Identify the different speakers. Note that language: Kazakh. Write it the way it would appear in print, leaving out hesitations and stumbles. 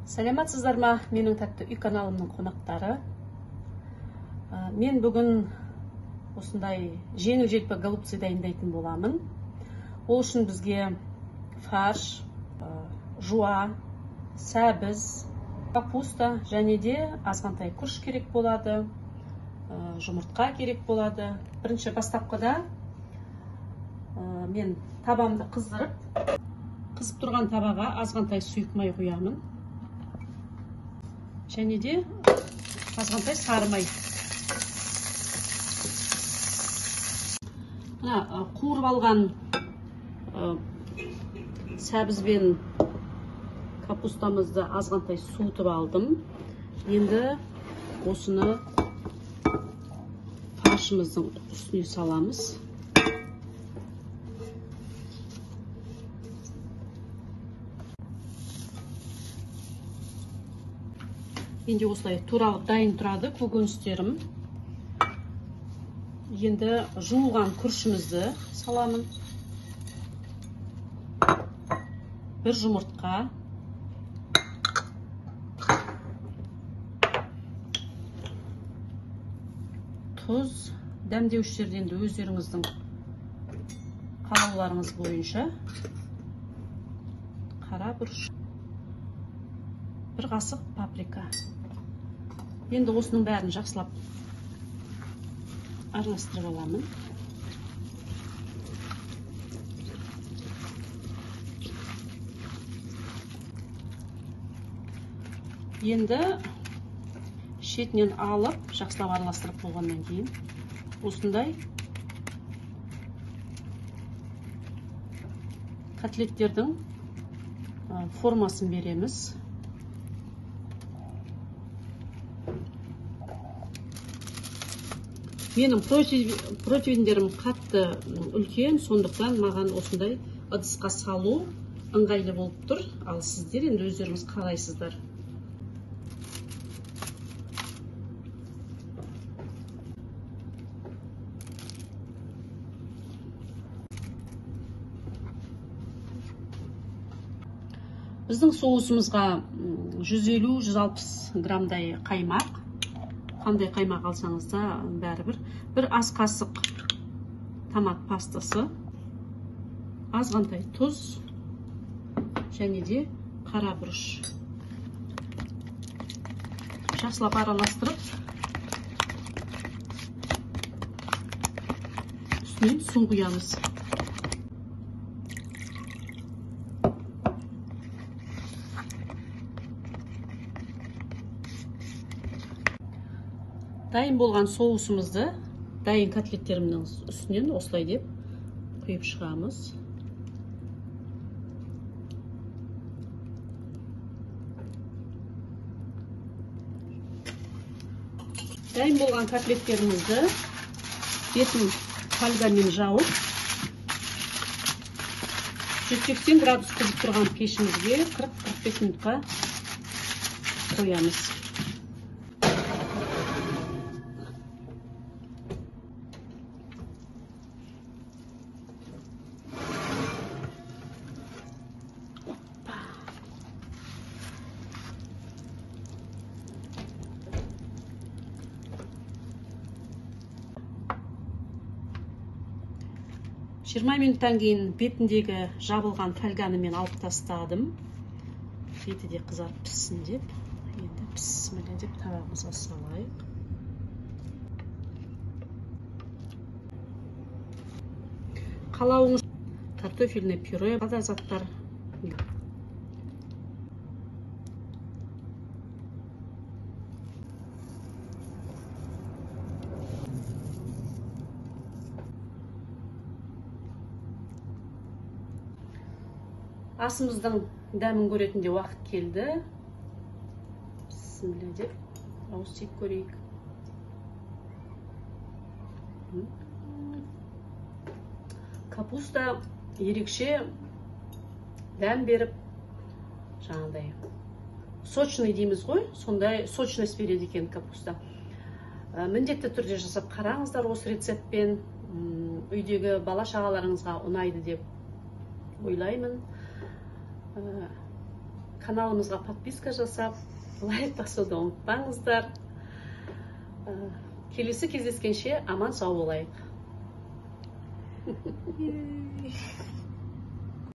Speaker 1: Сәлеметсіздер ма, менің тәтті үй каналымның қонақтары. Мен бүгін осындай жеңіл желпі голубцы дайындайтын боламын. Ол үшін бізге фарш, жуа, сәбіз, капуста және де азғантай күріш керек болады, жұмыртқа керек болады. Бірінші бастапқыда мен табамды қыздырып, қызып тұрған табаға азғантай сұйық май құямын. Және де азғантай сары май. Мына қуырып алған сәбіз бен капустамызды азғантай суытып алдым. Енді осыны фаршымыздың үстіне саламыз. Менде осылай туралып дайын тұрады көкөністерім. Енді жуылған күрішімізді саламын. Бір жұмыртқа. Тұз, дәмдеуіштерді енді өздеріңіздің қалауларыңыз бойынша. Қара бұрыш, бір қасық паприка. Енді осының бәрін жақсылап араластырып аламын. Енді шетінен алып, жақсылап араластырып болғаннан кейін осындай котлеттердің формасын береміз. Менің противендерім қатты үлкен, сондықтан маған осындай ыдысқа салу ыңғайлы болып тұр. Ал сіздер енді өздеріңіз қалайсыздар. Біздің соусымызға 150-160 граммдай қаймақ. Қандай қаймақ алсаңыз да бәрібір. Бір ас қасық томат пастасы, азғантай тұз және де қара бұрыш. Жақсылап араластырып, үстінен су құямыз. Дайын болған соусымызды дайын котлеттерімнің үстінен осылай деп құйып шығамыз. Дайын болған котлеттерімізді бетін фольгамен жауып, 180 градус қызып тұрған пешімізге 40-45 минутқа қоямыз. Жиырма минуттан кейін бетіндегі жабылған фольганы мен алып тастадым. Беті де қызарып піссін деп. Енді пісмілі деп табағымызға салайық. Қалауыңыз картофельный пюре, бада заттар. Асымыздың дәмін көретін де уақыт келді. Бісміллә деп ауыз тиіп көрейік. Капуста ерекше дәм беріп, жаңағыдай сочный дейміз ғой, сондай сочность береді екен капуста. Міндетті түрде жасап қараңыздар осы рецептпен. Үйдегі бала шағаларыңызға ұнайды деп ойлаймын. Каналымызға подписка жасап, лайк басуды ұмытпаңыздар. Келесі кездескенше аман сау болайық.
Speaker 2: Yay.